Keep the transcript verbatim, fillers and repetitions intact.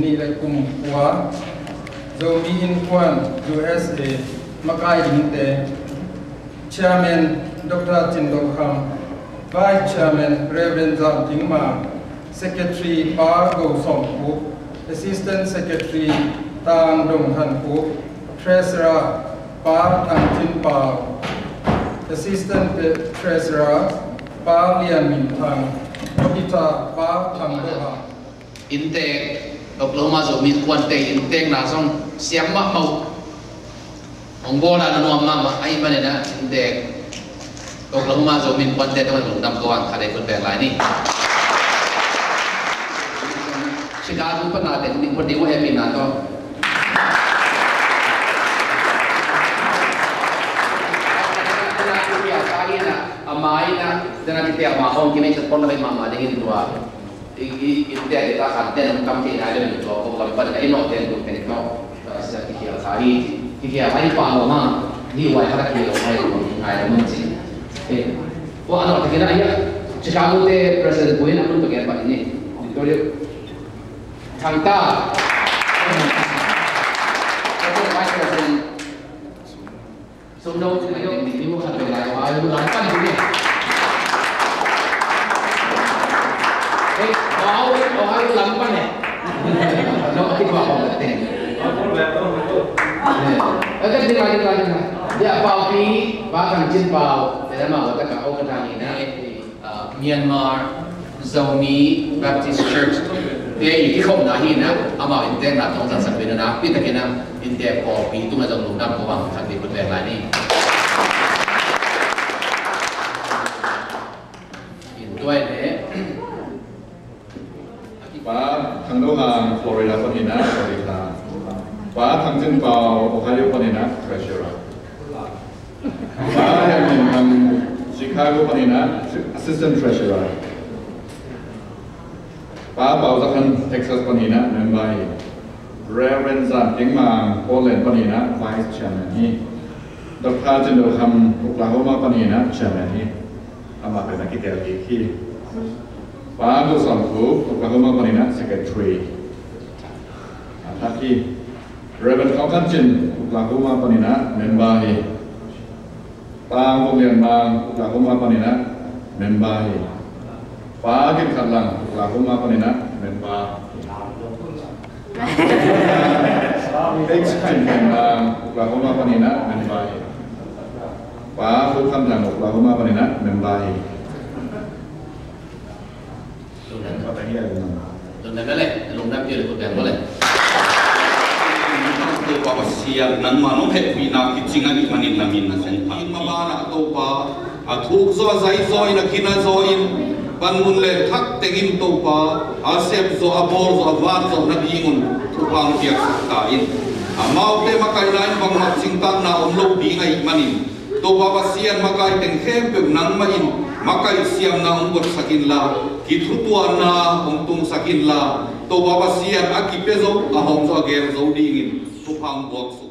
Nih le kum kua, Zomi Innkuan U S A makai dingte, Chairman Doctor Cin Do Kham, Vice Chairman Reverend Zam Ting Mang, Secretary Pa Go Sawm Khup, Assistant Secretary Tang Dong Han Khup, Treasurer Pa Thang Cin Pau, Assistant Treasurer Pa Lian Min Thang, Auditor Pa Thang Do Hang. Inntek, Oklahoma Zomi Innkuante inntekna zong siam mahmah uh. Hong bawl a na nuam mahmah ahih manin ah, inntek Oklahoma Zomi Innkuante tawh lungdam ko hang khat ei khut beng lai ni. Chicago pan a teng ding khut ding uh, hehpihna tawh. Ama in ah, dena kite ama hong kimei chat pon na bei mahmah ding in tua. I, i, inntek i ta khan ten kam thei nai le mi tua ko lam pan ka i no ten tu ten no. Sa kikhial kha hi, kikhial kha hi pa lo ma. Hi wai kha kikhial kha hi ngai lo mun ci. Eh, ko ano te kena ya. Chicago te President Puin amun to gen pa ini. Victoria. Thang ta. Vice President Sum dong, sum dong, ni mu khat dong lai, Ohio lam pan ding eh. Eh, Ohio, Ohio lam pan eh. No, ti ba hong te. Eh, eh, kan ding lai, ding lai, ding lai. Ya, Pau Pi, ba kan cin Pau, te ma wa ta ka o ka ta ni na. Ah, Myanmar Zomi Baptist Church te i kikhopna hi na, amau inntekna tawh zat sak ve na, pi takin a inntek pawlpi tungah zong lungdam ko hang khat ei khut beng lai ni. In tuai le. Pa Thang Do Hang, Florida panin a, Florida. Pa Thang Cin Pau, Ohio panin a, Treasurer. Pa Lian Min Thang, Chicago panin a, Assistant Treasurer. Pa Pau Za Khan, Texas panin a, member hi. Reverend Zan Keng Mang, Portland panin a, Vice Chairman hi. Doctor Cin Do Kham, Oklahoma panin a, Chairman hi. Amah pen a kitel kik hi. Pa Go Sawm Khup, Oklahoma panin a, Secretary. A thak hi. Reverend Thang Kan Cin, Oklahoma panin a, member hi. Pa Vok Lian Mang, Oklahoma panin a, member hi. Pa Gin Khat Lang, Oklahoma panin a, member hi. Thanks, Cin Lian Mang, Oklahoma panin a, member hi. Pa Fu Kham Thang, Oklahoma panin a, member hi. Lungdam. Lungdam le, lungdam kei le khut beng ko le. Topa Pasian, nangma nong hehpihna kicing ahih manin na min na kong phat. Mabana Topa, a thuk zaw, a zai zaw in, a gina zaw in, panmun le thak tengin Topa, a sep zaw, a bawl zaw, a van zaw nadingun thupha hong piaksak ta in. Amaute makaihna in bangmah cingtakna om lo ding ahih manin, Topa Pasian, makai teng khempeuh nangmah in makaih siamna hong buatsak inla, kithutuahna hong tungsak inla, Topa Pasian, a kipia zo, a hawm zo, a gel zo dingin thupha hong buak zo.